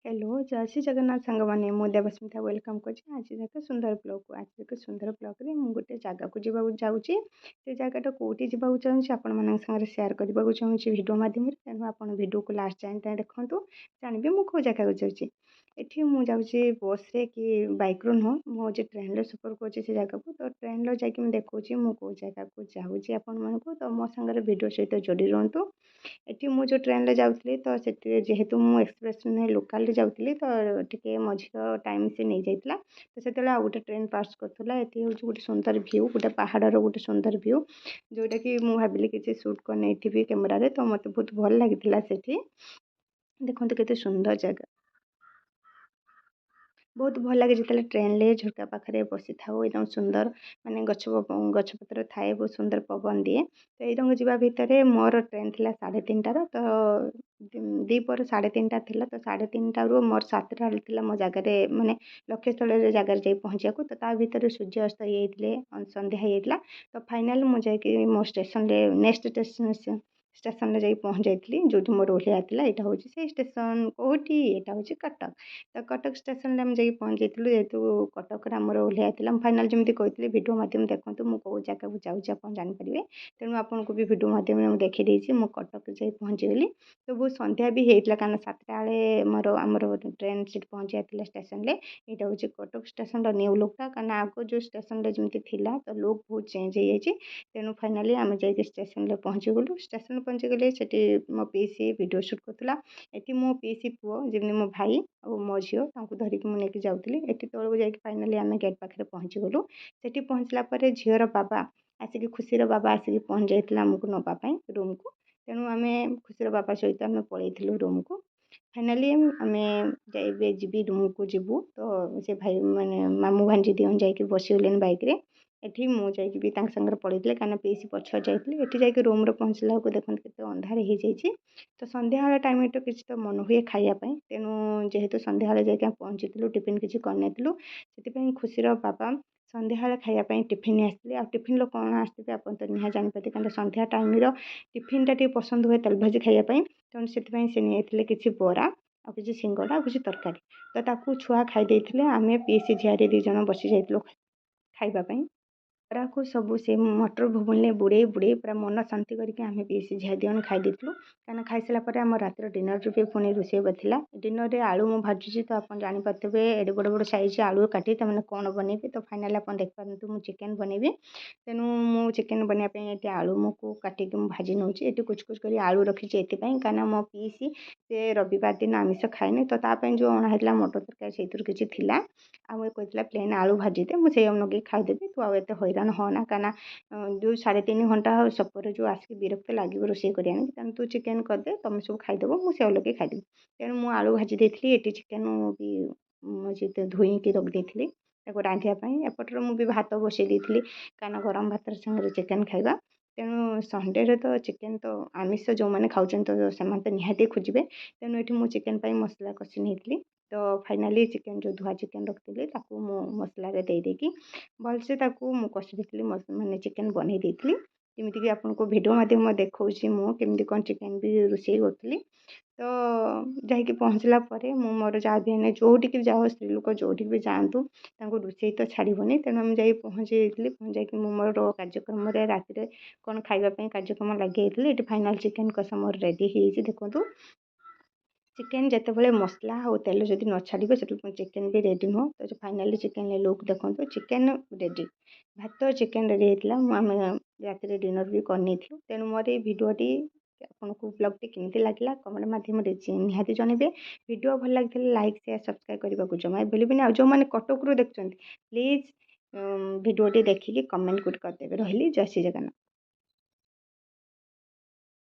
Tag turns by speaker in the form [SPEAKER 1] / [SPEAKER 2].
[SPEAKER 1] Hello, ଜୟ ଶ୍ରୀ ଜଗନ୍ନାଥ ସାଙ୍ଗମାନେ। ମୁଁ Debasmita welcome କରୁଛି ଆଜି ଏକ ସୁନ୍ଦର ବ୍ଲଗ୍କୁ। ଆଜି ଏକ ସୁନ୍ଦର ବ୍ଲଗ୍ରେ ମୁଁ ଗୋଟେ ଜାଗାକୁ ଯିବାକୁ ଯାଉଛି। ସେ ଜାଗାଟା କେଉଁଠି ଯିବାକୁ ଚାହୁଁଛି, ଆପଣମାନଙ୍କ ସାଙ୍ଗରେ ସେୟାର କରିବାକୁ ଚାହୁଁଛି ଭିଡ଼ିଓ ମାଧ୍ୟମରେ। ତେଣୁ ଆପଣ ଭିଡ଼ିଓକୁ ଲାଷ୍ଟ ଯାଏଁ ଦେଖନ୍ତୁ, ଜାଣିବେ ମୁଁ କେଉଁ ଜାଗାକୁ ଯାଉଛି। ଏଠି ମୁଁ ଯାଉଛି ବସ୍ରେ କି ବାଇକ୍ରୁ ନୁହଁ, ମୁଁ ହେଉଛି ଟ୍ରେନ୍ରେ ସଫର କରୁଛି ସେ ଜାଗାକୁ। ତ ଟ୍ରେନ୍ରେ ଯାଇକି ମୁଁ ଦେଖାଉଛି ମୁଁ କେଉଁ ଜାଗାକୁ ଯାଉଛି ଆପଣମାନଙ୍କୁ। ତ ମୋ ସାଙ୍ଗରେ ଭିଡ଼ିଓ ସହିତ ଯୋଡ଼ି ରୁହନ୍ତୁ। ଏଠି ମୁଁ ଯେଉଁ ଟ୍ରେନ୍ରେ ଯାଉଥିଲି, ତ ସେଥିରେ ଯେହେତୁ ମୁଁ ଏକ୍ସପ୍ରେସ୍ ନୁହେଁ, ଲୋକାଲ୍ରେ ଯାଉଥିଲି, ତ ଟିକେ ମଝିର ଟାଇମ୍ ସେ ନେଇଯାଇଥିଲା। ତ ସେତେବେଳେ ଆଉ ଗୋଟେ ଟ୍ରେନ୍ ପାସ୍ କରୁଥିଲା। ଏଠି ହେଉଛି ଗୋଟେ ସୁନ୍ଦର ଭ୍ୟୁ, ଗୋଟେ ପାହାଡ଼ର ଗୋଟେ ସୁନ୍ଦର ଭ୍ୟୁ, ଯେଉଁଟାକି ମୁଁ ଭାବିଲି କିଛି ସୁଟ୍ କରିନେଇଥିବି କ୍ୟାମେରାରେ। ତ ମୋତେ ବହୁତ ଭଲ ଲାଗିଥିଲା ସେଠି। ଦେଖନ୍ତୁ କେତେ ସୁନ୍ଦର ଜାଗା। ବହୁତ ଭଲ ଲାଗେ ଯେତେବେଳେ ଟ୍ରେନ୍ରେ ଝରକା ପାଖରେ ବସିଥାଉ। ଏକଦମ ସୁନ୍ଦର ମାନେ ଗଛ ଗଛପତ୍ର ଥାଏ, ବହୁତ ସୁନ୍ଦର ପବନ ଦିଏ। ତ ଏଇ ଯିବା ଭିତରେ ମୋର ଟ୍ରେନ୍ ଥିଲା 3:30ର। ତ ଦ୍ୱିପହର 3:30 ଥିଲା। ତ 3:30ରୁ ମୋର 7ଟା ଥିଲା ମୋ ଜାଗାରେ, ମାନେ ଲକ୍ଷ୍ୟସ୍ଥଳରେ ଜାଗାରେ ଯାଇ ପହଞ୍ଚିବାକୁ। ତ ତା ଭିତରେ ସୂର୍ଯ୍ୟ ଅସ୍ତ ହେଇଯାଇଥିଲେ, ସନ୍ଧ୍ୟା ହେଇଯାଇଥିଲା। ତ ଫାଇନାଲ୍ ମୁଁ ଯାଇକି ମୋ ଷ୍ଟେସନରେ, ନେକ୍ସଟ ଷ୍ଟେସନରେ ଯାଇ ପହଞ୍ଚି ଯାଇଥିଲି, ଯେଉଁଠି ମୋର ଓହ୍ଲେଇବାର ଥିଲା। ଏଇଟା ହେଉଛି ସେଇ ଷ୍ଟେସନ। କେଉଁଠି ଏଇଟା ହେଉଛି? କଟକ। ତ କଟକ ଷ୍ଟେସନରେ ଆମେ ଯାଇକି ପହଞ୍ଚି ଯାଇଥିଲୁ। ଯେହେତୁ କଟକରେ ଆମର ଓହ୍ଲେଇବାର ଥିଲା, ମୁଁ ଫାଇନାଲ୍ ଯେମିତି କହିଥିଲି, ଭିଡ଼ିଓ ମାଧ୍ୟମରେ ଦେଖନ୍ତୁ ମୁଁ କେଉଁ ଜାଗାକୁ ଯାଉଛି, ଆପଣ ଜାଣିପାରିବେ। ତେଣୁ ଆପଣଙ୍କୁ ବି ଭିଡ଼ିଓ ମାଧ୍ୟମରେ ମୁଁ ଦେଖିଦେଇଛି ମୁଁ କଟକ ଯାଇ ପହଞ୍ଚିଗଲି। ତ ବହୁତ ସନ୍ଧ୍ୟା ବି ହେଇଥିଲା, କାରଣ 7ଟା ବେଳେ ଆମର ଟ୍ରେନ୍ ସେଠି ପହଞ୍ଚିବାର ଥିଲା ଷ୍ଟେସନରେ। ଏଇଟା ହେଉଛି କଟକ ଷ୍ଟେସନର ନ୍ୟୁ ଲୁକ୍ଟା, କାରଣ ଆଗ ଯେଉଁ ଷ୍ଟେସନରେ ଯେମିତି ଥିଲା, ତ ଲୁକ୍ ବହୁତ ଚେଞ୍ଜ ହେଇଯାଇଛି। ତେଣୁ ଫାଇନାଲି ଆମେ ଯାଇକି ଷ୍ଟେସନରେ ପହଞ୍ଚିଗଲୁ। ଷ୍ଟେସନ ପହଞ୍ଚିଗଲେ, ସେଠି ମୋ ପିଇସି ଭିଡ଼ିଓ ସୁଟ୍ କରୁଥିଲା। ଏଠି ମୋ ପିଇସି ପୁଅ, ଯେମିତି ମୋ ଭାଇ ଆଉ ମୋ ଝିଅ, ତାଙ୍କୁ ଧରିକି ମୁଁ ନେଇକି ଯାଉଥିଲି। ଏଠି ତଳକୁ ଯାଇକି ଫାଇନାଲି ଆମେ ଗେଟ୍ ପାଖରେ ପହଞ୍ଚିଗଲୁ। ସେଠି ପହଞ୍ଚିଲା ପରେ ଝିଅର ବାବା ଆସିକି, ଖୁସିର ବାବା ଆସିକି ପହଞ୍ଚି ଯାଇଥିଲା ଆମକୁ ନେବା ପାଇଁ ରୁମ୍କୁ। ତେଣୁ ଆମେ ଖୁସିର ବାବା ସହିତ ଆମେ ପଳେଇଥିଲୁ ରୁମ୍କୁ। ଫାଇନାଲି ଆମେ ଏବେ ଯିବି ରୁମ୍କୁ ଯିବୁ, ତ ସେ ଭାଇ ମାନେ ମାମୁଁ ଭାଣିଜୀ ଦୁଇ ଜଣ ଯାଇକି ବସିଗଲେଣି ବାଇକ୍ରେ। ଏଠି ମୁଁ ଯାଇକି ବି ତାଙ୍କ ସାଙ୍ଗରେ ପଳେଇଥିଲି, କାହିଁକିନା ପିଇସି ପଛରେ ଯାଇଥିଲେ। ଏଠି ଯାଇକି ରୁମ୍ରେ ପହଞ୍ଚିଲା ବେଳକୁ ଦେଖନ୍ତୁ କେତେ ଅନ୍ଧାର ହେଇଯାଇଛି। ତ ସନ୍ଧ୍ୟାବେଳ ଟାଇମ୍ରେ ତ କିଛି ତ ମନ ହୁଏ ଖାଇବା ପାଇଁ। ତେଣୁ ଯେହେତୁ ସନ୍ଧ୍ୟାବେଳେ ଯାଇକି ଆମେ ପହଞ୍ଚିଥିଲୁ, ଟିଫିନ୍ କିଛି କରିନଥିଲୁ, ସେଥିପାଇଁ ଖୁସିର ବାବା ସନ୍ଧ୍ୟାବେଳେ ଖାଇବା ପାଇଁ ଟିଫିନ୍ ଆସିଥିଲେ। ଆଉ ଟିଫିନ୍ର କ'ଣ ଆସିଥିବେ, ଆପଣ ତ ନିହାତି ଜାଣିପାରିବେ, କାହିଁକିନା ସନ୍ଧ୍ୟା ଟାଇମ୍ର ଟିଫିନ୍ଟା ଟିକେ ପସନ୍ଦ ହୁଏ ତେଲ ଭାଜି ଖାଇବା ପାଇଁ। ତେଣୁ ସେଥିପାଇଁ ସେ ନେଇଯାଇଥିଲେ କିଛି ବରା ଆଉ କିଛି ସିଙ୍ଗଡ଼ା ଆଉ କିଛି ତରକାରୀ। ତ ତାକୁ ଛୁଆ ଖାଇ ଦେଇଥିଲେ। ଆମେ ପିଇସି ଝିଆରୀ ଦୁଇ ଜଣ ବସି ଯାଇଥିଲୁ ଖାଇବା ପାଇଁ। ବରାକୁ ସବୁ ସେ ମଟର ଘୁଗୁନିରେ ବୁଡ଼େଇ ବୁଡ଼େଇ ପୁରା ମନ ଶାନ୍ତି କରିକି ଆମେ ପିଇସି ଝିଆରୀ ଦୁଇ ଜଣ ଖାଇ ଦେଇଥିଲୁ। କାହିଁକିନା ଖାଇସାରିଲା ପରେ ଆମ ରାତିର ଡିନର୍ରେ ବି ପୁଣି ରୋଷେଇ ହେବାର ଥିଲା। ଡିନର୍ରେ ଆଳୁ ମୁଁ ଭାଜୁଛି, ତ ଆପଣ ଜାଣିପାରୁଥିବେ ଏଡ଼େ ବଡ଼ ବଡ଼ ସାଇଜ୍ ଆଳୁ କାଟି ତାମାନେ କ'ଣ ବନେଇବି। ତ ଫାଇନାଲି ଆପଣ ଦେଖିପାରନ୍ତୁ, ମୁଁ ଚିକେନ୍ ବନେଇବି। ତେଣୁ ମୁଁ ଚିକେନ୍ ବନେଇବା ପାଇଁ ଏଠି ଆଳୁ ମୁକୁ କାଟିକି ମୁଁ ଭାଜି ନେଉଛି। ଏଠି କୁଚ କୁଚ କରି ଆଳୁ ରଖିଛି ଏଥିପାଇଁ, କାହିଁକିନା ମୋ ପିଇସି ସେ ରବିବାର ଦିନ ଆମିଷ ଖାଏନି। ତ ତା ପାଇଁ ଯେଉଁ ଅଣା ହେଇଥିଲା ମଟର ତରକାରୀ, ସେଇଥିରୁ କିଛି ଥିଲା। ଆଉ ଏ କହିଥିଲା ପ୍ଲେନ୍ ଆଳୁ ଭାଜିଦେ, ମୁଁ ସେଇଆକୁ ଲଗେଇକି ଖାଇଦେବି, ତୁ ଆଉ ଏତେ ହଇରାଣ ହଅନା, କାହିଁକିନା ଯେଉଁ 3.5 ଘଣ୍ଟା ସଫରରେ ଯେଉଁ ଆସିକି ବିରକ୍ତ ଲାଗିବ ରୋଷେଇ କରିବା, ତେଣୁ ତୁ ଚିକେନ୍ କରିଦେ, ତୁମେ ସବୁ ଖାଇଦେବ, ମୁଁ ସେଇଆକୁ ଲଗେଇ ଖାଇଦେବି। ତେଣୁ ମୁଁ ଆଳୁ ଭାଜି ଦେଇଥିଲି। ଏଠି ଚିକେନ୍ ବି ମୁଁ ଧୋଇକି ରଖିଦେଇଥିଲି ତାକୁ ରାନ୍ଧିବା ପାଇଁ। ଏପଟରେ ମୁଁ ବି ଭାତ ବସେଇ ଦେଇଥିଲି, କାହିଁକିନା ଗରମ ଭାତର ସାଙ୍ଗରେ ଚିକେନ୍ ଖାଇବା। ତେଣୁ ସଣ୍ଡେରେ ତ ଚିକେନ୍, ତ ଆମିଷ ଯେଉଁମାନେ ଖାଉଛନ୍ତି, ତ ସେମାନେ ତ ନିହାତି ଖୋଜିବେ। ତେଣୁ ଏଠି ମୁଁ ଚିକେନ୍ ପାଇଁ ମସଲା କଷି ନେଇଥିଲି। ତ ଫାଇନାଲି ଚିକେନ୍ ଯେଉଁ ଧୁଆ ଚିକେନ୍ ରଖିଥିଲି, ତାକୁ ମୁଁ ମସଲାରେ ଦେଇ ଦେଇକି ଭଲସେ ତାକୁ ମୁଁ କଷି ଦେଇଥିଲି, ମାନେ ଚିକେନ୍ ବନେଇ ଦେଇଥିଲି। ଯେମିତିକି ଆପଣଙ୍କୁ ଭିଡ଼ିଓ ମାଧ୍ୟମରେ ଦେଖାଉଛି ମୁଁ କେମିତି କ'ଣ ଚିକେନ୍ ବି ରୋଷେଇ କରୁଥିଲି। ତ ଯାଇକି ପହଞ୍ଚିଲା ପରେ ମୁଁ ମୋର ଯାହା ବି ହେଲେ, ଯେଉଁଠିକି ଯାଉ, ସ୍ତ୍ରୀ ଲୋକ ଯେଉଁଠିକି ବି ଯାଆନ୍ତୁ, ତାଙ୍କୁ ରୋଷେଇ ତ ଛାଡ଼ିବନି। ତେଣୁ ମୁଁ ଯାଇ ପହଞ୍ଚି ଯାଇଥିଲି। ପହଞ୍ଚି ଯାଇକି ମୁଁ ମୋର କାର୍ଯ୍ୟକ୍ରମରେ ରାତିରେ କ'ଣ ଖାଇବା ପାଇଁ କାର୍ଯ୍ୟକ୍ରମ ଲାଗିଯାଇଥିଲି। ଏଠି ଫାଇନାଲ୍ ଚିକେନ୍ କଷା ମୋର ରେଡ଼ି ହେଇଯାଇଛି। ଦେଖନ୍ତୁ, ଚିକେନ୍ ଯେତେବେଳେ ମସଲା ଆଉ ତେଲ ଯଦି ନ ଛାଡ଼ିବ, ସେତେବେଳେ ଚିକେନ୍ ବି ରେଡ଼ି ନୁହଁ। ତ ଫାଇନାଲି ଚିକେନ୍ର ଲୁକ୍ ଦେଖନ୍ତୁ, ଚିକେନ୍ ରେଡ଼ି। ଭାତ ଚିକେନ୍ ରେଡ଼ି ହେଇଥିଲା। ମୁଁ ଆମେ ରାତିରେ ଡିନର୍ ବି କରିନେଇଥିଲୁ। ତେଣୁ ମୋର ଏଇ ଭିଡ଼ିଓଟି ଆପଣଙ୍କୁ, ବ୍ଲଗ୍ଟି କେମିତି ଲାଗିଲା, କମେଣ୍ଟ ମାଧ୍ୟମରେ ନିହାତି ଜଣାଇବେ। ଭିଡ଼ିଓ ଭଲ ଲାଗିଥିଲେ ଲାଇକ୍, ସେୟାର, ସବସ୍କ୍ରାଇବ୍ କରିବାକୁ ଜମା ଭୁଲିବେନି। ଆଉ ଯେଉଁମାନେ କଟକରୁ ଦେଖୁଛନ୍ତି, ପ୍ଲିଜ୍ ଭିଡ଼ିଓଟି ଦେଖିକି କମେଣ୍ଟ ଗୋଟେ କରିଦେବେ। ରହିଲି, ଜୟ ଶ୍ରୀ ଜଗନ୍ନାଥ।